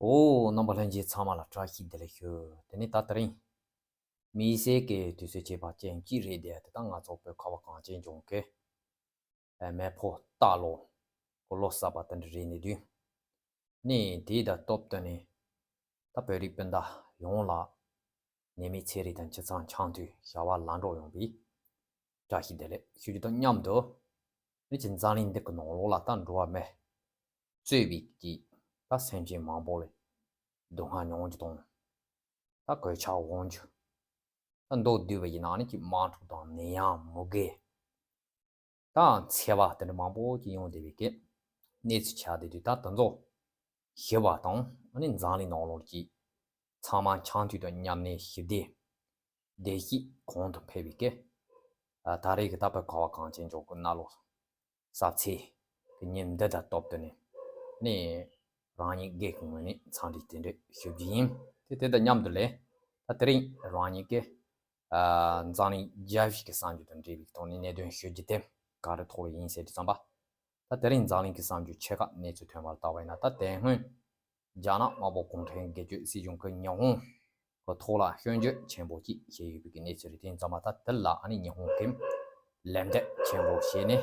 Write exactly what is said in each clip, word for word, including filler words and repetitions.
ཨོ། རྣམ་པ་ལྷན་རྒྱས་ཚང་མ་ལ་བཀྲ་ཤིས་བདེ་ལེགས་ཞུ། དེ་ནས་ད་དེ་རིང་དམིགས་བསལ་གྱི་དུས་ཚོད་བྱས་པ་ཅན་གཅིག་རེད་དེ། དེ་ད་ང་ཚོ་བོད་ཁ་བ་གངས་ཅན་ལྗོངས་ཀྱི་ཨ་མེ་ཕོ་རྟ་ལོ་གི་ལོ་གསར་པ་དེ་འདྲ་རེད་ནས་དུས་ནས། དེ་དང་སྟབས་བསྟུན་ནས་ད་བོད་རིགས་སྤུན་ཟླ་ཡོངས་ལ་ནད་མེད་ཚེ་རིང་དང་ཁྱི་ཚང་འཆམ་མཐུན་བྱ་བ་ལམ་འགྲོ་ཡོང་བའི་བཀྲ་ཤིས་བདེ་ལེགས་ཞུ་རྒྱུ་དང་མཉམ་དུ། ནི་ཅིག་འཛམ་གླིང་འདི་གི་ནང་ལོགས་ལ་ད་འགྲོ་བ་མི་གཙོས་པའི་ཀྱི་ད་སེམས་ཅན་མང་པོ་ལ་སྡུག་བསྔལ་མྱོང་རྒྱུ་དང་། ད་གོད་ཆག་འོང་རྒྱུ། ད་མདོར་བསྡུས་པ་ཡིན་ན་ནི་ཅིག་དམག་འཁྲུག་དང་ནད་ཡམས་མུ་གེ་དང་འཚེ་བ་དེ་འདྲ་མང་པོ་ཅིག་ཡོང་བསྡད་པའི་ཀྱི་གནས་ཚུལ་ཆགས་བསྡད་དུས། ད་དེ་ཚོ་ཞི་བ་དང་ནི་འཛམ་གླིང་ནང་ལོགས་ཀྱི་ཚང་མ་འཆམ་མཐུན་དང་མཉམ་གནས་ཞི་བདེ་བདེ་སྐྱིད་གོང་དུ་འཕེལ་བའི་ཀྱི་ཨ་ད་རེས་ཀྱི་ད་བོད་ཁ་བ་གངས་ཅན་ལྗོངས་ཀྱི་གནའ་ལོ་གསར་ཚེས་ཀྱི་ཉིན་འདི་དང་སྟབས་བསྟུན་ནས་ནི་རང་ཉིད་སྒེར་གྱི་ངོས་ནས་འཚམས་འདྲི་དེ་འདྲ་ཞུ་རྒྱུ་ཡིན། དེ་དེ་དང་མཉམ་དུ་ལས་ད་དེ་རིང་རང་ཉིད་ཀྱི་ཨ་འཛམ་གླིང་རྒྱལ་སྤྱི་གི་གསར་འགྱུར་དང་འབྲེལ་བའི་ཐོག་ནས་གནད་དོན་ཞུ་རྒྱུ་དེ་ག་རེ་ཐོག་ལ་ཡིན་ཟེར་དུས་ཙམ་པ། ད་དེ་རིང་འཛམ་གླིང་གི་གསར་འགྱུར་ཆེ་ཁག་གནས་ཚུལ་ཐོན་པར་བལྟ་བ་ཡིན་ན། ད་དེ་སྔོན་རྒྱ་ནག་དམར་པོ་གུང་ཁྲན་སྒེར་གཅོད་སྲིད་གཞུང་གིས་ཉི་ཧོང་གི་ཐོག་ལ་སྐྱོན་བརྗོད་ཆེན་པོ་ཅིག་བྱས་ཡོད་པའི་གནས་ཚུལ་རེད། དེ་ཡིན་ཙམ་པ་ད་དེ་ལ་ཨ་ནི་ཉི་ཧོང་གིས་ལན་འདེབས་ཆེན་པོ་བྱས་ནས།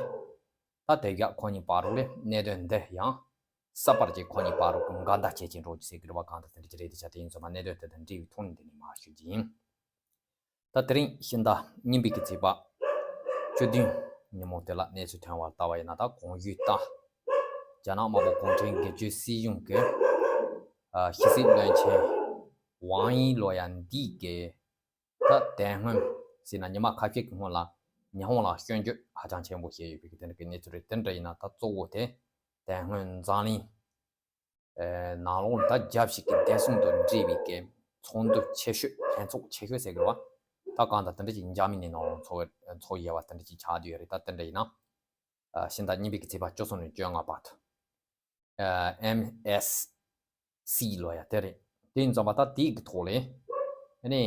ད་དེ་རྒྱ་ཁོ་གཉིས་བར་དུ་ལས་གནད་དོན་འདི་ཡང་གསར་པར་གྱི་ཁོ་གཉིས་བར་དུ་འགལ་ཟླ་བྱེད་ཀྱིན་འགྲོ་རྒྱུ་ཟེར་གྱི་རེད་པ། གང་ལྟར་དེ་འདྲ་ཅིག་རེད། དེ་ཆ་དེ་ཡིན་ཙམ་པ་གནད་དོན་དེ་དང་འབྲེལ་བའི་ཐོག་ནས་འདི་ནས་མར་ཞུ་རྒྱུ་ཡིན། ད་དེ་རིང་ཕྱི་ཟླ་གཉིས་པའི་གི་ཚེས་པ་བཅུ་བདུན་ཉིན་མོ་དེ་ལ་གནས་ཚུལ་ཐོན་པར་བལྟ་བ་ཡིན་ན། ད་གོང་ཞུས་ལྟར་རྒྱ་ནག་དམར་པོ་གུང་ཁྲན་སྒེར་གཅོད་སྲིད་གཞུང་གི་ཨ་ཕྱི་སྲིད་བློན་ཆེན་ཝང་དབྱི་ལོ་ཡ་འདི་གིས་ད་དེ་སྔོན་ཟེར་ན་ཉི་མ་ཁ་ཤས་ཀྱི་སྔོན་ལ་ཉི་ཧོང་ལ་སྐྱོན་བརྗོད་ཧ་ཅང་ཆེན་པོ་བྱས་ཡོད་པའི་གི་དེ་འདྲ་གི་གནས་ཚུལ་རེད། དེ་འདྲ་ཡིན་ན་ད་གཙོ་བོ་དེ་དེ་སྔོན་འཛམ་གླིང་ཨེ་ནང་ལོགས་ལ་ད་རྒྱལ་སྤྱི་གི་བདེ་སྲུང་དང་འབྲེལ་བའི་གི་ཚོགས་འདུ་ཆེ་ཤོས། ལྷན་ཚོགས་ཆེ་ཤོས་ཟེར་དགོས་རེད་པ། ད་གང་ལྟར་དེ་འདྲ་ཅིག་འཇར་མ་ནི་ནང་ལ་ཚོགས་ཚོགས་ཡོད་པ་དེ་འདྲ་ཅིག་ཆགས་བསྡད་ཡོད་རེད། ད་དེ་འདྲ་ཡིན་ན་ཨ་ཕྱི་ཟླ་གཉིས་པའི་གི་ཚེས་པ་བཅུ་གསུམ་ནས་བཅོ་ལྔ་བར་དུ་ཨ་ཨེམ་ཨེས་སི་ལོ་ཡ་དེ་རེད། དེ་ཡིན་ཙམ་པ་ད་དེའི་གི་ཐོག་ལས་ཨ་ནི་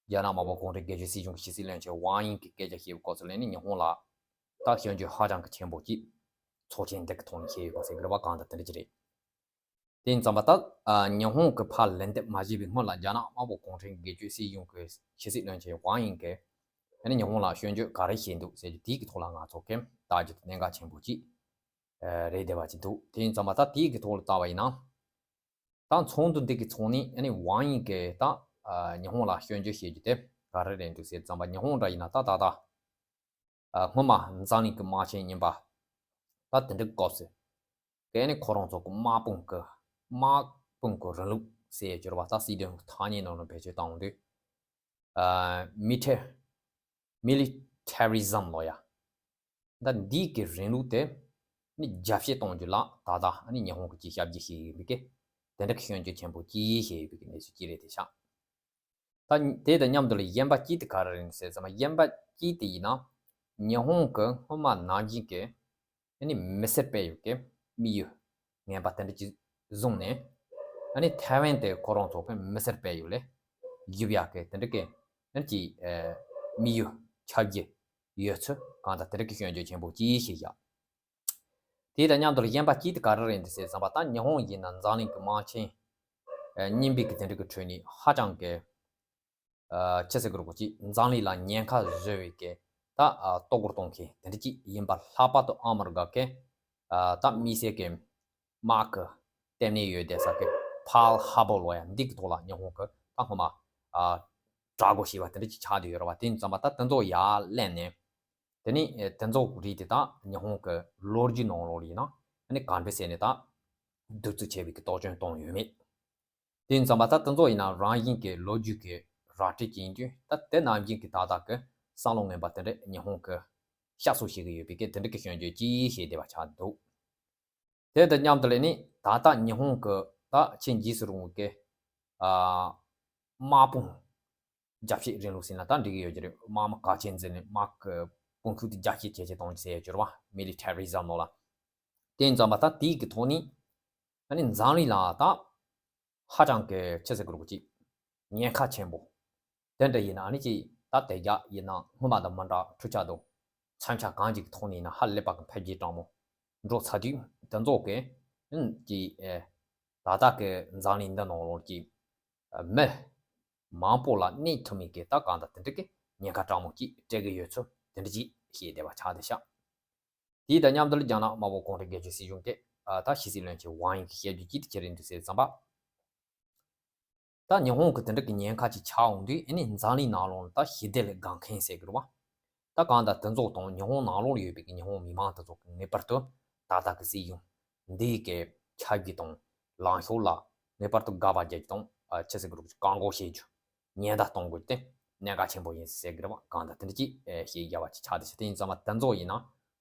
རྒྱ་ནག་དམར་པོ་གུང་ཁྲན་སྒེར་གཅོད་སྲིད་གཞུང་གི་ཕྱི་སྲིད་བློན་ཆེན་ཝང་དབྱི་གི་སྐད་ཆ་བཤད་པའི་སྐབས་སུ་ལ་ནི་ཉི་ཧོང་ལ་ད་སྐྱོན་བརྗོད་ཧ་ཅང་གི་ཆེན་པོ་ཅིག་ཚོགས་ཆེན་འདི་གི་ཐོག་ནས་བཤད་ཡོད་པ་ཟེར་གི་རེད་པ། གང་ལྟར་དེ་འདྲ་ཅིག་རེད། དེ་ཡིན་ཙམ་པ་ད་ཨ་ཉི་ཧོང་གི་ཕར་ལན་འདེབས་མ་བྱས་པའི་སྔོན་ལ་རྒྱ་ནག་དམར་པོ་གུང་ཁྲན་སྒེར་གཅོད་སྲིད་གཞུང་གི་ཕྱི་སྲིད་བློན་ཆེན་ཝང་དབྱི་གིས་ཨ་ནི་ཉི་ཧོང་ལ་སྐྱོན་བརྗོད་ག་རེ་བྱས་འདུག་ཟེར་རྒྱུ་དེའི་གི་ཐོག་ལ་ང་ཚོ་གིས་ལྟ་རྒྱུ་དེ་གནད་འགག་ཆེན་པོ་ཅིག་ཨ་རེད་བསྡད་པ་ཅིག་འདུག་དེ་ཡིན་ཙམ་པ་ད་དེའི་གི་ཐོག་ལ་ལྟ་བ་ཡིན་ན། ད་ཚོགས་འདུ་འདི་གི་ཐོག་ནས་ཨ་ནི་ཝང་དབྱི་གིས་ད་ཨ་ཉི་ཧོང་ལ་སྐྱོན་བརྗོད་བྱེད་རྒྱུ་དེ་ག་རེ་རེད་འདུག་ཟེར་ཙམ་པ། ཉི་ཧོང་འདྲ་ཡིན་ན་ད་ད་ལྟ་ཨ་སྔོན་མ་འཛམ་གླིང་གི་དམག་ཆེན་གཉིས་པ་ད་དེ་འདྲའི་སྐབས་སུ་གི་ཨ་ནི་ཁོ་རང་ཚོ་གི་དམག་དཔུང་གི་དམག་དཔུང་གི་རིང་ལུགས་ཟེར་ཡ་གྱུར་པ། ད་སྲིད་དོན་གི་ཐ་སྙད་ནང་ལ་བེད་སྤྱོད་བཏང་འོང་དུས་ཨ་མི་ཊར་མི་ལི་ཊ་རི་ཛམ་ལོ་ཡ། ད་འདི་གི་རིང་ལུགས་དེ་ནི་རྒྱ་བསྐྱེད་གཏོང་རྒྱུ་ལ་ད་ལྟ་ནི་ཉི་ཧོང་གི་ཅིག་ཞབས་ཕྱི་ཞིག་ཡིན་པའི་གི་དེ་འདྲ་གི་སྐྱོན་བརྗོད་ཆེན་པོ་ཅིག་བྱས་ཡོད་པའི་གི་གནས་ཚུལ་ཅིག་རེད་དེ་ཤག་ད་དེ་དང་མཉམ་དུ་ལ་གཞན་པ་གཅིག་དེ་ག་རེ་རེད་ཟེར་ཙམ་པ། གཞན་པ་གཅིག་དེ་ཡིན་ན་ཉི་ཧོང་གི་སྔོན་མ་ནང་བཞིན་གི་ཨ་ནི་མི་སེར་སྤེལ་ཡུལ་གྱི་དམིགས་ཡུལ་ངན་པ་དེ་འདྲ་ཅིག་བཟུང་ནས་ཨ་ནི་ཐའེ་ཝན་དེ་ཁོ་རང་ཚོ་གི་མི་སེར་སྤེལ་ཡུལ་ལ་བསྒྱུར་ཡག་གི་དེ་འདྲ་གི་ཨ་ནི་ཅིག་ཨ་དམིགས་ཡུལ་འཆར་གཞི་ཡོད་ཚུལ་གང་ལྟར་དེ་འདྲ་གི་སྐྱོན་བརྗོད་ཆེན་པོ་ཅིག་བྱས་ཡག་དེ་དང་མཉམ་དུ་གཞན་པ་གཅིག་དེ་ག་རེ་རེད་འདུག་ཟེར་ཙམ་པ། ད་ཉི་ཧོང་ཡིན་ན་འཛམ་གླིང་གི་དམག་ཆེན་ཨ་གཉིས་པའི་གི་དེ་འདྲ་གི་ཁྲོད་ནས་ཧ་ཅང་གི་ཨ་ཅི་ཟེར་དགོས་རེད་པ། ཅིག་འཛམ་གླིང་ལ་ཉེན་ཁ་བཟོ་བའི་གི་ད་ཨ་གཏོར་རྒོལ་གཏོང་མཁན་དེ་འདྲ་ཅིག་ཡིན་པ། ལྷག་པར་དུ་ཨ་མི་རི་ཀ་གི་ཨ་ད་དམིགས་བསལ་གྱི་དམག་གི་ལྟེ་གནས་ཡོད་བསྡད་ས་གི་Pearl Harbor་ལོ་ཡ་འདི་གི་ཐོག་ལ་ཉི་ཧོང་གི་ད་སྔོན་མ་ཨ་དྲག་རྒོལ་བྱས་པ་དེ་འདྲ་ཅིག་ཆགས་བསྡད་ཡོད་རེད་པ། དེ་ཡིན་ཙམ་པ་ད་དེ་ཚོ་ཡར་ལེན་ནས་དེ་ནས་ཨ་དེ་ཚོ་རིགས་དེ་ད་ཉི་ཧོང་གི་ལོ་རྒྱུས་ནང་ལོགས་ལ་ཡིན་ན་ཨ་ནི་ག་འདྲ་ཟེར་ནས་ད་བསྡུར་ཚུལ་བྱས་པའི་གི་རྟོག་དཔྱོད་གཏོང་ཡོད་མེད། དེ་ཡིན་ཙམ་པ་ད་དེ་ཚོ་ཡིན་ན་རང་བཞིན་གྱི་ལོ་རྒྱུས་ཀྱི་ར་སྤྲོད་ཅིག་ཡིན་དུས། ད་དེ་ནང་བཞིན་གྱི་ད་ལྟ་གི་བསམ་བློ་ངན་པ་དེ་འདྲ་ཉི་ཧོང་གི་བཤད་སྲོལ་ཞིག་གི་ཡོད་པའི་གི་དེ་འདྲ་གི་སྐྱོན་བརྗོད་ཅིག་བྱས་བསྡད་པ་ཆགས་འདུག་དེ་དང་མཉམ་དུ་ལས་ནི་ད་ལྟ་ཉི་ཧོང་གི་ད་ཆེས་རྗེས་སུ་རུང་བའི་གི་ཨ་དམག་དཔུང་རྒྱ་བསྐྱེད་རིང་ལུགས་ཟེར་ན་ད་འགྲིག་གི་ཡོད་ཀྱི་རེད། དམག་མི་གལ་ཆེན་འཛིན་ནས་དམག་གི་དཔུང་ཤུགས་དེ་རྒྱ་བསྐྱེད་ཇེ་ཆེ་གཏོང་རྒྱུ་ཟེར་ཡོད་ཀྱི་རེད་པ། མི་ལི་ཊ་རི་ཛམ་ལོ་ལ། དེ་ཡིན་ཙམ་པ་ད་དེའི་གི་ཐོག་ནས་ཨ་ནི་འཛམ་གླིང་ལ་ད་ཧ་ཅང་གི་ཅི་ཟེར་དགོས་རེད་པ། ཅིག་ཉེན་ཁ་ཆེན་པོ་དེ་འདྲ་ཡིན་ན། ཨ་ནི་ཅིག་ད་དེ་རྒྱ་ཡིན་ན་སྔོན་མ་དང་མི་འདྲ། འཕྲུལ་ཆས་དང་མཚོན་ཆ་གང་ཅིག་གི་ཐོག་ནས་ཡིན་ན་ཧ་ལས་པ་གི་འཕེལ་རྒྱས་དྲག་མོ་འགྲོ་ཚར་དུས། དེ་ཚོ་གི་ཨ་ནི་ཅིག་ཨེ་ ད་ལྟ་གི་འཛམ་གླིང་འདི་ནང་ལོགས་ཀྱི་མི་མང་པོ་ལ་གནས་ཐུབ་མིན་གྱི་ད་གང་ལྟར་དེ་འདྲ་གི་ཉེན་ཁ་དྲག་མོ་ཅིག་སྤྲད་གི་ཡོད་ཚུལ་དེ་འདྲ་ཅིག་བཤད་བསྡད་པ་ཆགས་བསྡད་ཤག་དེ་དང་མཉམ་དུ་རྒྱ་ནག་དམར་པོ་གུང་ཁྲན་སྒེར་གཅོད་སྲིད་གཞུང་གིས་ད་ཕྱི་སྲིད་བློན་ཆེན་ཝང་ཡིན་གྱིས་བཤད་རྒྱུ་ཅིག་དེ་ཅི་རེད་འདུག་ཟེར་ཙམ་པ། ད་ཉི་ཧོང་གི་དེ་འདྲ་གི་ཉེན་ཁ་ཅིག་ཆགས་འོང་དུས་ཨ་ནི་འཛམ་གླིང་ནང་ལོགས་ལ་ད་ཞི་བདེ་ལ་དགའ་མཁན་ཟེར་གི་རེད་བ། ད་གང་ལྟར་དེ་ཚོ་དང་ཉི་ཧོང་ནང་ལོགས་ལ་ཡོད་པའི་གི་ཉི་ཧོང་མི་མང་དེ་ཚོ་གི་ངེས་པར་དུ་ད་ལྟ་གི་སྲིད་གཞུང་འདིའི་གི་ཆབ་སྲིད་དང་ལངས་ཕྱོགས་ལ་ངེས་པར་དུ་དགག་པ་རྒྱག་རྒྱུ་དང་ཆབ་སྲིད་ཀྱི་རོགས་བཀག་འགོག་བྱེད་རྒྱུ་ཉེན་བརྡ་གཏོང་དགོས་ཏེ་གནད་འགག་ཆེན་པོ་ཡིན་ཟེར་གི་རེད་བ། གང་ལྟར་དེ་འདྲ་ཅིག་བཤད་རྒྱ་བ་ཅིག་ཆགས་བསྡད་ཤག་དེ་ཡིན་ཙང་མ་དེ་ཚོ་ཡིན་ན་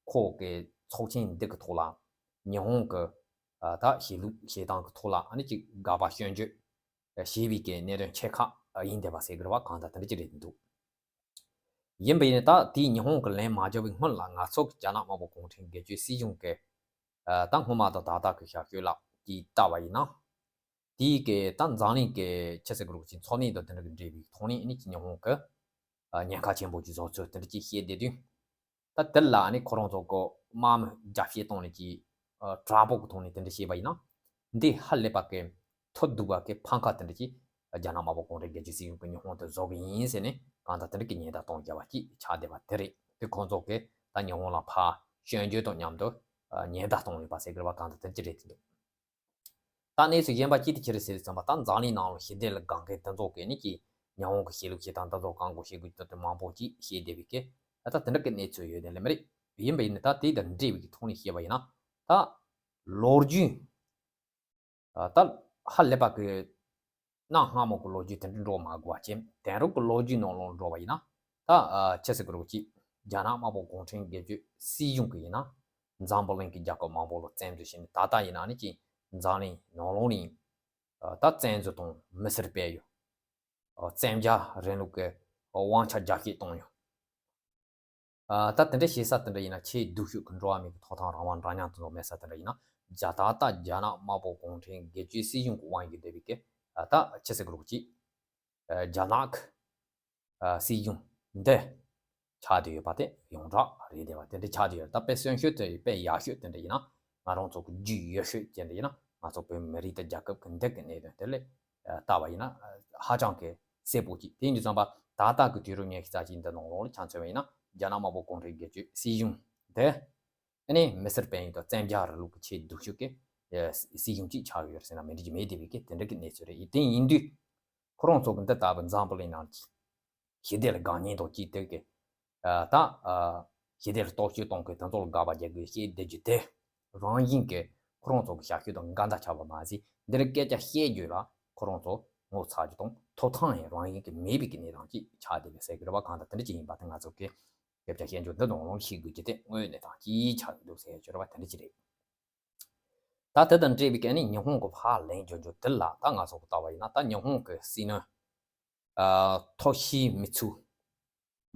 ཁོ་གི་ཚོགས་ཆེན་འདི་གི་ཐོག་ལ་ཉི་ཧོང་གི་ད་གཞིས་ལུས་བྱེད་སྟངས་ཀྱི་ཐོག་ལ་ཨ་ནི་ཅིག་དགག་པ་སྐྱོན་བརྗོད་ཞེས་པའི་གི་གནད་དོན་ཆེ་ཁག་ཡིན་བསྡད་པ་ཟེར་གི་རེད་བ། གང་ལྟར་དེ་འདྲ་ཅིག་རེད་འདུག་ཡིན་པ་ཡིན་ན་ད་དེའི་ཉི་ཧོང་གི་ལན་མ་རྒྱག་པའི་སྔོན་ལ་ང་ཚོ་གི་རྒྱ་ནག་དམར་པོ་གུང་ཁྲན་སྒེར་གཅོད་སྲིད་གཞུང་གི་ད་སྔོན་མ་དང་ད་ལྟ་གི་ཞབས་ཞུ་ལ་ཅིག་བལྟ་བ་ཡིན་ན། དེའི་གི་ད་འཛམ་གླིང་གི་ཆབ་སྲིད་ཀྱི་རོགས་ཀྱི་ཚོགས་གནས་དང་དེ་འདྲ་གི་འབྲེལ་བའི་ཐོག་ནས་ཨ་ནི་ཅིག་ཉི་ཧོང་གི་ཉེན་ཁ་ཆེན་པོ་ཅིག་བཟོ་ཚུལ་དེ་འདྲ་ཅིག་བཤད་བསྡད་དུས། ད་དེ་ལ་ཨ་ནི་ཁོ་རང་ཚོ་གི་དམག་མི་རྒྱ་བསྐྱེད་གཏོང་ནས་ཀྱི་དྲག་པོ་གི་ཐོག་ནས་དེ་འདྲ་བཤད་པ་ཡིན་ན། འདི་ཧ་ལས་པ་གི་མཐོ་སྡུག་པ་གི་ཕམ་ཁ་དེ་འདྲ་ཅིག་རྒྱ་ནག་དམར་པོ་གུང་ཁྲན་སྒེར་གཅོད་སྲིད་གཞུང་གི་ཉི་ཧོང་དུ་བཟོ་གི་ཡིན་ཟེར་ནས་གང་ལྟར་དེ་འདྲ་གི་ཉེན་བརྡ་གཏོང་རྒྱ་བ་ཅིག་ཆགས་བསྡད་པ་དེ་རེད། དེ་ཁོང་ཚོ་གི་ད་ཉི་ཧོང་ལ་ཕར་སྐྱོན་བརྗོད་དང་མཉམ་དུ་ཉེན་བརྡ་གཏོང་ཡོད་པ་ཟེར་གི་རེད་བ། གང་ལྟར་དེ་འདྲ་ཅིག་རེད་དེ་འདུག་ད་གནས་ཚུལ་གཞན་པ་ཅི་སྟེ་ཁྱེད་རེ་ཟེར་ཙམ་པ་ད་འཛམ་གླིང་ནང་ལ་ཞི་བདེ་ལ་དགའ་མཁན་དེ་ཚོ་གིས་ནི་ཀྱི་ཉི་ཧོང་གི་གཞིས་ལུས་བྱེད་སྟངས་དེ་ཚོ་བཀག་འགོག་བྱེད་དགོས་ཀྱི་དེ་མང་པོ་ཅིག་བཤད་བསྡད་པའི་སྐད་ད་ལྟ་དེ་འདྲ་གི་གནས་ཚུལ་ཡོད་དེ་ལས་མི་རེད། ཡིན་པ་ཡིན་ན་ད་དེ་དང་འབྲེལ་བའི་གི་ཐོག་ནས་བཤད་པ་ཡིན་ན་ད་ལོ་རྒྱུས་ད་ཧ་ལས་པ་གི་གནའ་སྔ་མོ་གི་ལོ་རྒྱུས་དེ་འདྲ་འགྲོ་མ་དགོས་པ་བྱས་དེང་རབས་ཀྱི་ལོ་རྒྱུས་ནང་ལོགས་འགྲོ་བ་ཡིན་ན་ད་ཆབ་སྲིད་ཀྱི་རོགས་ཀྱིས་རྒྱ་ནག་དམར་པོ་གུང་ཁྲན་སྒེར་གཅོད་སྲིད་གཞུང་གི་ཡིན་ན་འཛམ་བུ་གླིང་གི་རྒྱལ་ཁབ་མང་པོ་ལ་བཙན་འཛུལ་བྱས་ནས་ད་ལྟ་ཡིན་ན་ནི་ཅིག་འཛམ་གླིང་ནང་ལོགས་ནས་ད་བཙན་འཛུལ་དང་མི་སེར་སྤེལ་ཡོད། བཙན་རྒྱལ་རིང་ལུགས་ཀྱི་དབང་ཆ་རྒྱ་སྐྱེད་བཏང་ཡོད། ད་དེ་འདྲ་བྱེད་ས་དེ་འདྲ་ཡིན་ན་ཆེས་སྡུག་ཤོས་ཀྱི་འགྲོ་བ་མིའི་ཐོབ་ཐང་རང་དབང་འདྲ་མཉམ་དེ་ཚོ་མེད་ས་དེ་འདྲ་ཡིན་ན་རྒྱ་ད་ལྟ་རྒྱ་ནག་དམར་པོ་གུང་ཁྲན་སྒེར་གཅོད་སྲིད་གཞུང་གི་དབང་གིས་བསྡད་པའི་གི་ད་ཆབ་སྲིད་ཀྱི་རོགས་ཀྱིས་རྒྱ་ནག་གི་སྲིད་གཞུང་འདི་ཆགས་བསྡད་ཡོད་པ་དེ་ཡོངས་གྲགས་རེད་བསྡད་པ་དེ་འདྲ་ཆགས་བསྡད་ཡོད། ད་དཔེ་གསོན་ཤོས་དེ་དཔེ་ཡག་ཤོས་དེ་འདྲ་ཡིན་ན་ང་རང་ཚོ་གི་རྒྱུས་ཡོད་ཤོས་དེ་འདྲ་ཡིན་ན་ང་ཚོ་བོད་མི་རིགས་དང་རྒྱལ་ཁབ་ཀྱི་འདི་གི་གནད་དོན་དེ་ལ་ལྟ་བ་ཡིན་ན་ཧ་ཅང་གི་གསལ་པོ་ཅིག་དེ་ཡིན་དུས་ཙམ་པ་ད་ལྟ་གི་དུས་རབས་ཉི་ཤུ་རྩ་གཅིག་འདི་ནང་ལོགས་ལ་ཆ་མཚོན་པ་ཡིན་ན་རྒྱ་ནག་དམར་པོ་གུང་ཁྲན་སྒེར་གཅོད་སྲིད་གཞུང་དེ་ཨ་ནི་མི་སེར་སྤེལ་ཡུལ་དང་བཙན་རྒྱལ་རིང་ལུགས་ཀྱི་ཆེས་སྡུག་ཤོས་ཀྱི་སྲིད་གཞུང་གཅིག་ཆགས་ཡོད་རེད་ཟེར་ན་མི་འགྲིག་གི་མེད་བསྡད་པའི་གི་དེ་འདྲ་གི་གནས་ཚུལ་རེད། དེ་ཡིན་དུས་ཁོ་རང་ཚོ་གི་འདི་ལྟ་བུ་འཛམ་བུ་གླིང་ནང་གི་ཞི་བདེ་ལ་དགའ་མཁན་དང་ཅིག་དེ་གི་ད་ཞི་བདེ་ལ་རྟོག་དཔྱོད་གཏོང་མཁན་དེ་ཚོ་ལ་དགག་པ་རྒྱག་དགོས་ཞེས་བསྡད་རྒྱུ་དེ་རང་བཞིན་གྱི་ཁོ་རང་ཚོ་གི་ཞབས་ཞུ་དང་འགལ་ཟླ་ཆགས་པ་མ་ཟད་འདི་འདྲ་སྐད་ཆ་བཤད་རྒྱུ་ལ་ཁོ་རང་ཚོ་ངོ་ཚ་རྒྱུ་དང་ཐོབ་ཐང་ཡང་རང་བཞིན་གྱི་མེད་པའི་གི་གནས་སྟངས་ཅིག་ཆགས་བསྡད་པའི་ཟེར་གི་རེད་བ། གང་ལྟར་དེ་འདྲ་ཅིག་ཡིན་པ་དེ་ང་ཚོ་གི་སྐད་ཆ་བཤད་རྒྱུ་འདི་དང་ལོང་ཤེས་དགོས་ཀྱི་དེ་དངོས་གནས་དང་ཅིའི་ཆགས་འདུག་ཟེར་ཡ་ཅོ་ར་བ་དེ་འདྲ་ཅི་རེད། ད་དེ་དང་འབྲེལ་བའི་ག་ནི་ཉི་ཧོང་གི་ཕར་ལན་རྒྱག་རྒྱུ་དེ་ལ་ད་ང་ཚོ་གི་ལྟ་བ་ཡིན་ན་ད་ཉི་ཧོང་གི་སྲིད་བློན་ཐོ་ཤི་མི་ཚུ་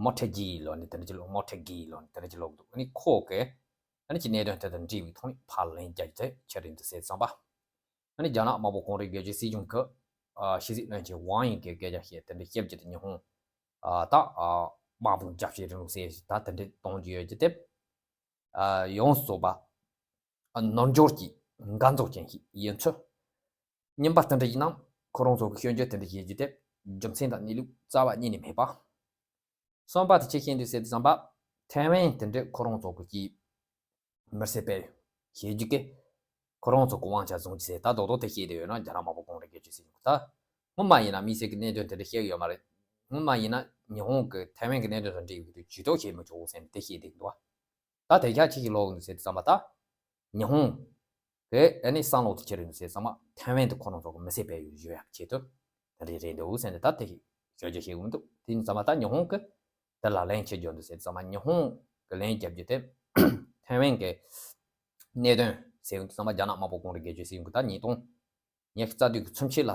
མོ་ཁྲེ་གི་ལོ་ནི་དེ་འདྲ་ཅི་ལོ་མོ་ཁྲེ་གི་ལོ་ནི་དེ་འདྲ་ཅི་ལོ་འདུག་ཨ་ནི་ཁོ་གི་ཨ་ནི་ཅི་གནད་དོན་དེ་དང་འབྲེལ་བའི་ཐོག་ནས་ཕར་ལན་རྒྱག་རྒྱུ་དེ་ཆི་རེད་འདུག་ཟེར་ཙམ་པ། ཨ་ནི་རྒྱ་ནག་དམར་པོ་གུང་ཁྲན་སྒེར་གཅོད་སྲིད་གཞུང་གི་ཕྱི་སྲིད་བློན་ཆེན་ཝང་ཡིན་གྱི་སྐད་ཆ་བཤད་དེ་འདྲ་བཤད་རྒྱུ་དེ་ཉི་ཧོང་ད་དམག་དཔུང་རྒྱ་བསྐྱེད་རིང་ལུགས་ཟེར་ཞིག་ད་དེ་འདྲ་གཏོང་རྒྱུ་ཡོད་རྒྱུ་དེ་ཡོངས་སུ་རྫོགས་པ་ནོར་འབྱོར་གྱི་འགལ་འཛུགས་ཅན་ཞིག་ཡིན་ཚུལ། གཉིས་པ་དེ་འདྲ་ཡིན་ན་ཁོ་རང་ཚོ་གི་སྐྱོན་བརྗོད་དེ་འདྲ་བྱེད་རྒྱུ་དེ་རྒྱུ་མཚན་དང་གནས་ལུགས་རྩ་བ་ཉིད་ནས་མེད་པ། གསུམ་པ་དེ་ཆི་ཤེས་འདུག་ཟེར་དུས་ཙམ་པ་ཐའེ་ཝན་དེ་འདྲ་ཁོ་རང་ཚོ་གི་ཀྱི་མི་སེར་སྤེལ་བྱེད་རྒྱུ་གི་ཁོ་རང་ཚོ་གི་དབང་ཆ་བཟུང་རྒྱུ་ཟེར་ད་རྡོག་རྡོག་དེ་བཤད་དེ་ཡོད་ན་རྒྱ་ནག་དམར་པོ་གུང་ཁྲན་སྒེར་གཅོད་སྲིད་གཞུང་ད་སྔོན་མ་ཡིན་ན་དམིགས་བསལ་གྱི་གནད་དོན་དེ་འདྲ་བཤད་ཡོད་མ་རེད། སྔོན་མ་ཡིན་ན་ཉི་ཧོང་གི་ཐའེ་ཝན་གི་གནད་དོན་དང་འབྲེལ་བའི་དུས་ཇུས་གཏོགས་བྱེད་མི་ཆོག་ཟེར་ནས་དེ་བཤད་བསྡད་འདུག་བ། ད་དེ་ཤ་ཅིག་ལོག་འདུག་ཟེར་དུས་ཙམ་པ་ད། ཉི་ཧོང་གི་ཨ་ནི་བསམ་བློ་དེ་ཁྱེར་ཡོང་ཟེར་ཙམ་པ་ཐའེ་ཝན་དུ་ཁོ་རང་ཚོ་གི་མི་སེར་སྤེལ་ཡོད་བཟོ་ཡག་ཆེད་དུ་དེ་འདྲ་རེད་འདུག་ཟེར་ནས་ད་དེ་ཞིག་ཞོ་རྒྱ་ཞིག་འོང་འདུག་དེ་ཡིན་ཙམ་པ་ད་ཉི་ཧོང་གི་དེ་ལ་ལན་ཆེ་རྒྱུ་འདུག་ཟེར་ཙམ་པ་ཉི་ཧོང་གི་ལན་རྒྱབ་རྒྱུ་དེ་ཐའེ་ཝན་གི་གནད་དོན་ཟེར་ཡོང་དུས་ཙམ་པ་རྒྱ་ནག་དམར་པོ་གུང་ཁྲན་སྒེར་གཅོད་སྲིད་གཞུང་གི་ད་ཉིས་སྟོང་ཉི་ཤུ་རྩ་བདུན་གི་ཚུན་ཆད་ལ།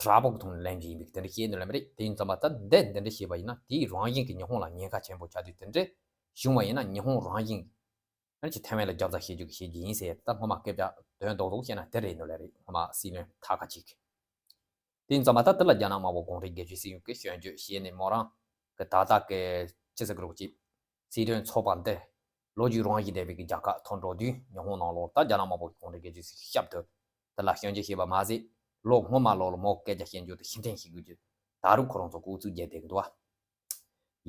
དྲག་པོ་གི་ཐོག་ནས་ལན་ཅིག་ཡིན་པའི་དེ་འདྲ་བཤད་འདོད་ལ་མི་རེད། དེ་ཡིན་ཙམ་པ་ད་འདི་འདི་འདྲ་བཤད་པ་ཡིན་ན་དེའི་རང་བཞིན་གྱི་ཉི་ཧོང་ལ་ཉེན་ཁ་ཆེན་པོ་ཆགས་དུས་དེ་འདྲ་བྱུང་བ་ཡིན་ན་ཉི་ཧོང་རང་བཞིན་ཨ་ནི་ཅིག་ཐའེ་ཝན་ལ་རྒྱབ་རྩ་བྱེད་རྒྱུ་གི་བཤད་རྒྱུ་ཡིན་ཟེར་ད་སྔོན་མ་སྐད་ཆ་དོན་རྡོག་རྡོག་བཤད་ན་དེ་རེད་འདོད་ལ་རེད། སྔོན་མ་སྲིད་བློན་ཐ་ཁ་ཅིག་གིས་དེ་ཡིན་ཙམ་པ་ད་དེ་ལ་རྒྱ་ནག་དམར་པོ་གུང་ཁྲན་སྒེར་གཅོད་སྲིད་གཞུང་གི་སྐྱོན་བརྗོད་བྱས་ནས་མོ་རང་གི་ད་ལྟ་གི་ཕྱི་སྲིད་ཀྱི་རོགས་ཀྱི་སྲིད་དོན་ཚོགས་པ་འདི་ལོ་རྒྱུས་རང་བཞིན་ལྡན་པའི་གི་རྒྱལ་ཁ་ཐོན་འགྲོ་དུས་ཉི་ཧོང་ནང་ལོགས་ད་རྒྱ་ནག་དམར་པོ་གུང་ཁྲན་སྒེར་གཅོད་སྲིད་གཞུང་ཞབས་ཏུ་ དེ་ལ་སྐྱོན་བརྗོད་བྱས་པ་མ་ཟད། ལོ་སྔོན་མ་ལོ་ལ་མོ་སྐད་ཆ་བཤད་རྒྱུ་དེ་ཕྱིར་འཐེན་བྱེད་དགོས་རྒྱུ། ད་རུང་ཁོ་རང་ཚོ་ལྐོག་ཚུགས་བརྒྱབ་བསྡད་ཀྱི་འདུག་བ།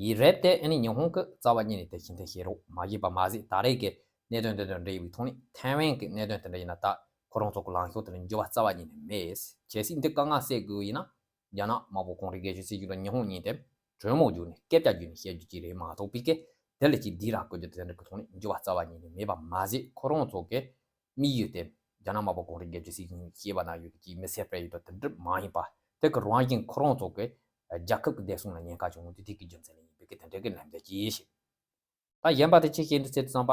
ཡིན་རེད་དེ། ཨ་ནི་ཉི་ཧོང་གི་རྩ་བ་ཉིད་ནས་དེ་ཕྱིར་འཐེན་བྱེད་རོགས་མ་བྱེད་པ་མ་ཟད། ད་རེས་ཀྱི་གནད་དོན་དེ་དང་འབྲེལ་བའི་ཐོག་ནས་ཐའེ་ཝན་གྱི་གནད་དོན་དེ་འདྲ་ཡིན་ན། ད་ཁོ་རང་ཚོ་གི་ལངས་ཕྱོགས་དེ་ལ་འགྱུར་བ་རྩ་བ་ཉིད་ནས་མེད། གལ་སྲིད་འདི་དཀའ་ངལ་སེལ་དགོས་ཡིན་ན། རྒྱ་ནག་དམར་པོ་གོང་རིམ་སྒེར་གཅོད་སྲིད་གཞུང་དང་ཉི་ཧོང་གཉིས་དེ་གྲོས་མོལ་བརྒྱུད་ནས་སྐད་ཆ་བརྒྱུད་ནས་བཤད་རྒྱུ་ཅིག་རེད་མ་གཏོགས། པའི་ཀའི་དེ་ལས་ཀྱི་སྡིགས་ར་བསྐུལ་རྒྱུ་དེ་འདྲ་གི་ཐོག་ནས་འགྱུར་བ་རྩ་བ་ཉིད་ནས་མེད་པ་མ་ཟད། ཁོ་རང་ཚོ་གི་དམིགས་ཡུལ་དེ་རྒྱ་ནག་དམར་པོ་གོང་རིམ་སྒེར་གཅོད་སྲིད་གཞུང་བཤད་པ་ན་ཡོད་ཀྱི་མི་སེར་སྤེལ་ཡོད་དོ་དེ་འདྲ་མ་ཡིན་པ། དེ་གི་རང་བཞིན་ཁོ་རང་ཚོ་གི་རྒྱལ་ཁབ་ཀྱི་བདེ་སྲུང་ལ་ཉེན་ཁ་བྱུང་དུས་དེ་གི་རྒྱུ་མཚན་ལ་ཡིན་པའི་ཀའི་དེ་འདྲ་གི་ལན་འདེབས་ཀྱི་ཡིན་ཞིང་། ད་གཞན་པ་དེ་ཅི་ཞིག་ཡིན་དུས་ཟེར་དུས་ཙམ་པ།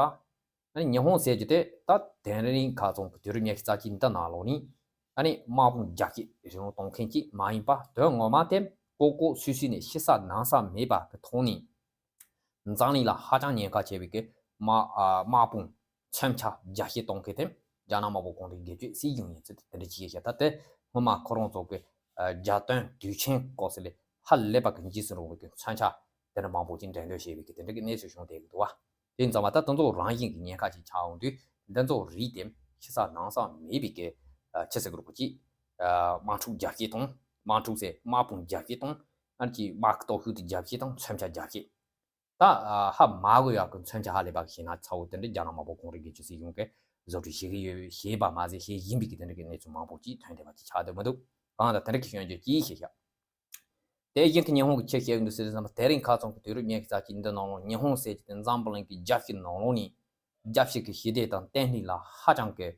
ཨ་ནི་ཉི་ཧོང་ཟེར་རྒྱུ་དེ་ད་དེང་རིང་ཁ་སང་གི་དུས་རབས་ཉི་ཤུ་རྩ་གཅིག་འདི་ནང་ལོགས་ནས། ཨ་ནི་དམག་དཔུང་རྒྱ་སྐྱེད་རིང་ལུགས་གཏོང་མཁན་གཅིག་མ་ཡིན་པ། དོན་ངོ་མ་དེ་ལྐོག་ལྐོག་སུད་སུད་ནས་ཕྱི་གསལ་ནང་གསལ་མེད་པ་གི་ཐོག་ནས། འཛམ་གླིང་ལ་ཧ་ཅང་ཉེན་ཁ་ཆེ་བའི་གི་དམག་ཨ་དམག་དཔུང་མཚོན་ཆ་རྒྱ་སྐྱེད་གཏོང་མཁན་དེ་རྒྱ་ནག་དམར་པོ་གོང་རིམ་སྒེར་གཅོད་སྲིད་གཞུང་ཡིན་ཚུལ་དེ་འདྲ་ཅིག་བཤད། ད་དེ་སྔོན་མ་ཁོ་རང་ཚོ་གི་ཨ་རྒྱལ་དོན་དུས་ཆེན་སྐབས་སུ་ལས་ཧ་ལས་པ་གི་འཇིགས་སུ་རུང་བའི་གི་མཚོན་ཆ་དེ་འདྲ་མང་པོ་ཅིག་འགྲེམས་སྟོན་བྱས་པའི་གི་དེ་འདྲ་གི་གནས་ཚུལ་བྱུང་བསྡད་ཀྱི་འདུག་བ། དེ་ཙམ་པ་ད་དེ་ཚོ་རང་བཞིན་གྱི་ཉེན་ཁ་ཅིག་ཆགས་འོང་དུས། འདི་ཚོ་རིགས་དེ་ཕྱི་གསལ་ནང་གསལ་མེད་པའི་གི་ཨ་ཆི་ཟེར་དགོས་རེད་པ། ཅིག་ཨ་དམག་འཁྲུག་རྒྱ་སྐྱེད་དང་། དམག་འཁྲུག་ཟེར་དམག་དཔུང་རྒྱ་སྐྱེད་དང་། ཨ་ནི་ཅིག་དམག་གི་སྟོབས་ཤུགས་དེ་རྒྱ་སྐྱེད་དང་། མཚོན་ཆ་རྒྱ་སྐྱེད། ད་ཨ་ཧ་མ་གོ་ཡག་གི་མཚོན་ཆ་ཧ་ལས་པ་གི་ཤེས་ན་ཚ་བོ་དེ་འདྲ་རྒྱ་ནག་དམར་པོ་གོང་རིམ་སྒེར་གཅོད་སྲིད་གཞུང་གིས་བཟོ་སྐྲུན་བྱེད་ཀྱི་ཡོད། བྱས་པ་མ་ཟད་བྱེད་བཞིན་པའི་གི་དེ་འདྲ་གི་གནས་ཚུལ་མང་པོ་ཅིག་ཐོན་བསྡད་པ་ཅིག་ཆགས་བསྡད་མི་འདུག། གང་ལྟར་དེ་འདྲ་གི་སྐྱོན་བརྗོད་ཅིག་བྱས་ཤག། དེ་བཞིན་གྱི་ཉི་ཧོང་གི་ཆེད་བཤད་འདུག་ཟེར་ཙམ་པ། དེ་རིང་ཁ་སང་གི་དུས་རབས་ཉི་ཤུ་རྩ་གཅིག་འདི་ནང་ལོགས་ཉི་ཧོང་ཟེར་གྱི་དེ་འཛམ་བུ་གླིང་གི་རྒྱལ་སྤྱི་ནང་ལོགས་ནས་རྒྱལ་སྤྱི་གི་ཞི་བདེ་དང་བརྟན་ལྷིང་ལ་ཧ་ཅང་གི་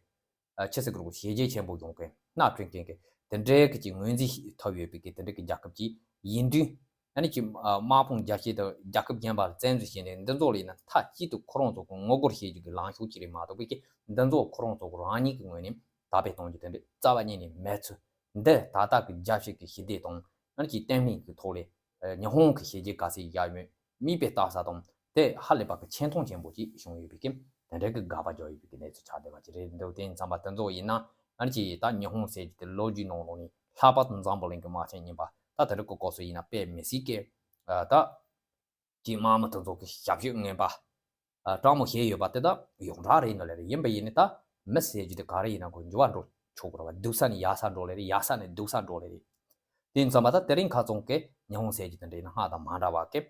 ཨ་ཆི་ཟེར་དགོས་རེད་པ། བྱས་རྗེས་ཆེན་པོ་ཡོང་མཁན། སྣ་ཁྲིད་མཁན་གྱི་དེ་འདྲའི་གི་ཅིག་ངོས་འཛིན་ཞིག་ཐོབ་ཡོད་པའི་གི་དེ་འདྲའི་གི་རྒྱལ་ཁབ་ཅིག་ཡིན་དུས། ཨ་ནི་ཅིག་ཨ་དམག་དཔུང་རྒྱ་སྐྱེད་དང་རྒྱལ་ཁབ་གཞན་པ་ལ་བཙན་འཛུལ་བྱས་ནས། འདི་ཚོ་ལ་ཡིན་ན་མཐའ་གཅིག་ཏུ་ཁོ་རང་ཚོ་གི་ངོ་རྒོལ་བྱེད་རྒྱུ་གི་ལངས་ཕྱོགས་ཅིག་རེད་མ་གཏོགས། པའི་གི་འདི་ཚོ་ཁོ་རང་ཚོ་གི་རང་ཉིད་ཀྱི་ངོས་ནས་དར་སྤེལ་གཏོང་རྒྱུ་དེ་འདྲ་རྩ་བ་ཉིད་ནས་མེད་ཚུལ། འདི་ད་ལྟ་གི་རྒྱལ་སྤྱི་གི་ཞི་བདེ་དང་། ཨ་ནི་ཅིག་བརྟན་ལྷིང་གི་ཐོག་ལ་ཨ་ཉི་ཧོང་གི་བྱས་རྗེས་ག་ཚད་བཞག་ཡོད་མེད་མིག་དཔེ་ལྟ་ས་དང་། དེ་ཧ་ལས་པ་གི་ཆེ་མཐོང་ཆེན་པོ་ཅིག་བྱུང་ཡོད་པའི་གི་དེ་འདྲའི་གི་དགག་པ་རྒྱག་ཡོད་པའི་གི་གནས་ཚུལ་ཆགས་བསྡད་པ་ཅིག་རེད་འདུག། དེ་ཡིན་ཙམ་པ་དེ་ཚོ་ཡིན་ན། ཨ་ནི་ཅིག་ད་ཉི་ཧོང་ཟེར་གྱི་དེ་ལོ་རྒྱུས་ནང་ལོགས་ནས་ལྷག་པར་དུ་འཛམ་བུ་གླིང་གི་དམག་ཆེན་གཉིས་པ། ད་དེ་འདྲ་གི་སྐབས་སུ་ཡིན་ན་དཔེ་མི་སྲིད་གི་ཨ་ད་ཅིག་དམག་མི་དེ་ཚོ་གི་ཞབས་ཞུ་ངན་པ། ཨ་དྲང་མོ་བྱས་ཡོད་པ་དེ་ད་ཡོངས་གྲགས་རེད་འདུག་ལེ་རེད། ཡིན་པ་ཡིན་ནའི་ད་མི་ཟེར་རྒྱུ་དེ་ག་རེ་ཡིན་ན་ཁོ་འགྱུར་བ་འགྲོ་ཆོག་གི་རེད་པ། སྡུག་ས་ནས་ཡག་ས་འགྲོ་ལེ་རེད། ཡག་ས་ནས་སྡུག་ས་འགྲོ་ལེ་རེད། དེ་ཡིན་ཙམ་པ་ད་དེ་རིང་ཁ་སང་གི་ཉི་ཧོང་ཟེར་རྒྱུ་དེ་འདྲ་ཡིན་ན་སྔར་དང་མ་འདྲ་བ་གི་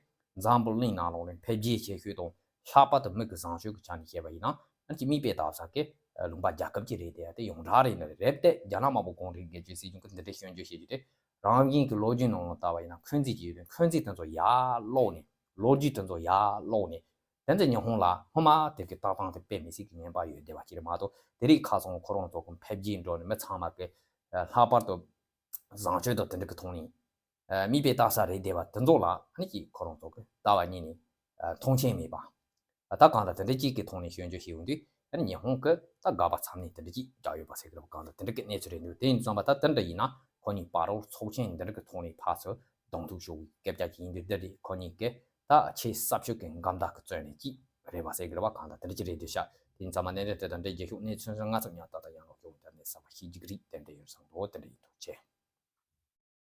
འཛམ་བུ་གླིང་ནང་ལོགས་ནས་འཕེལ་རྒྱས་ཆེ་ཤོས་དང་། ལྷག་པར་དུ་མི་གི་བཟང་སྤྱོད་ཀྱི་ཆ་ནས་བཤད་པ་ཡིན་ན། ཨ་ནི་ཅིག་མིག་དཔེ་ལྟ་ས་གི་ལུང་པ་རྒྱལ་ཁབ་ཅིག་རེད། དེ་ཡ་དེ་ཡོངས་གྲགས་རེད་འདུག་ལེ་རེད། དེ་རྒྱ་ནག་དམར་པོ་གོང་རིམ་སྒེར་གཅོད་སྲིད་གཞུང་གིས་འདི་འདྲའི་སྐྱོན་བརྗོད་བྱེད་རྒྱུ་དེ་རང་བཞིན་གྱི་ལོ་རྒྱུས་ནང་ལ་ལྟ་བ་ཡིན་ན། འཁོན་འཛིན་བྱེད་ཡོད་དུས་འཁོན་འཛིན་དེ་ཚོ་ཡར་སློག་ནས། ལོ་རྒྱུས་དེ་ཚོ་ཡར་སློག་ནས། དེ་ཚོ་ཉི་ཧོང་ལ་སྔོན་མ་དེ་གི་ལྟ་སྟངས་དེ་དཔེ་མི་སྲིད་ཀྱི་ངན་པ་ཡོད་བསྡད་པ་ཅིག་རེད་མ་གཏོགས། དེ་རིང་ཁ་སང་ཁོ་རང་ཚོ་གི་འཕེལ་རྒྱས་འགྲོ་ནས་མི་ཚང་མ་གི་ལྷག་པར་དུ་བཟང་སྤྱོད་དང་དེ་འདྲ་གི་ཐོག་ནས་མིག་དཔེ་ལྟ་ས་རེད་བསྡད་པ་དེ་ཚོ་ལ། ཨ་ནི་ཅིག་ཁོ་རང་ཚོ་གི་ལྟ་བ་གཉིས་ནས་མཐོང་ཆེན་མེད་པ། ད་གང་ལྟར་དེ་འདྲ་ཅིག་གི་ཐོག་ནས་སྐྱོན་བརྗོད་བྱས་ཡོང་དུས། ཨ་ནི་ཉི་ཧོང་གི་ད་དགག་པ་ཚ་ནན་དེ་འདྲ་ཅིག་རྒྱག་ཡོད་པ་ཟེར་གི་རེད་པ། གང་ལྟར་དེ་འདྲ་གི་གནས་ཚུལ་རེད་འདུག། དེ་ཡིན་ཙམ་པ་ད་དེ་འདྲ་ཡིན་ན་ཁོ་གཉིས་བར་རོགས་ཚོགས་ཆེན་འདི་འདྲ་གི་ཐོག་ནས་ཕར་ཚུར་གདོང་ཐུག་ཞུ་བའི་སྐད་ཆ་ཅིག་ཡིན་དུས། འདི་རེད། ཁོ་གཉིས་ཀྱི་ད་ཆེས་ཟབ་ཤོས་ཀྱི་འགལ་ཟླ་གི་རྩོད་གླེང་ཅིག་རེད་པ་ཟེར་གི་རེད་པ། གང་ལྟར་དེ་འདྲ་ཅིག་རེད་འདུག་ཤག། དེ་ཡིན་ཙམ་པ་གནད་དོན་དེ་དང་འབྲེལ་རྒྱལ་ཤོག་གནས་ཚུལ་སོན་ང་ཚོ་ཉག་ཏག་ཏག་ཡང་ལོག་སྐྱོ་བོ་དེ་ནས་གསར་པ་ཤེས་ཀྱི་རེད། དེ་འདྲ་ཡོད་བསམ་འདུག། དེ་འདྲ་ཡིན། ཐུགས་རྗེ་ཆེ།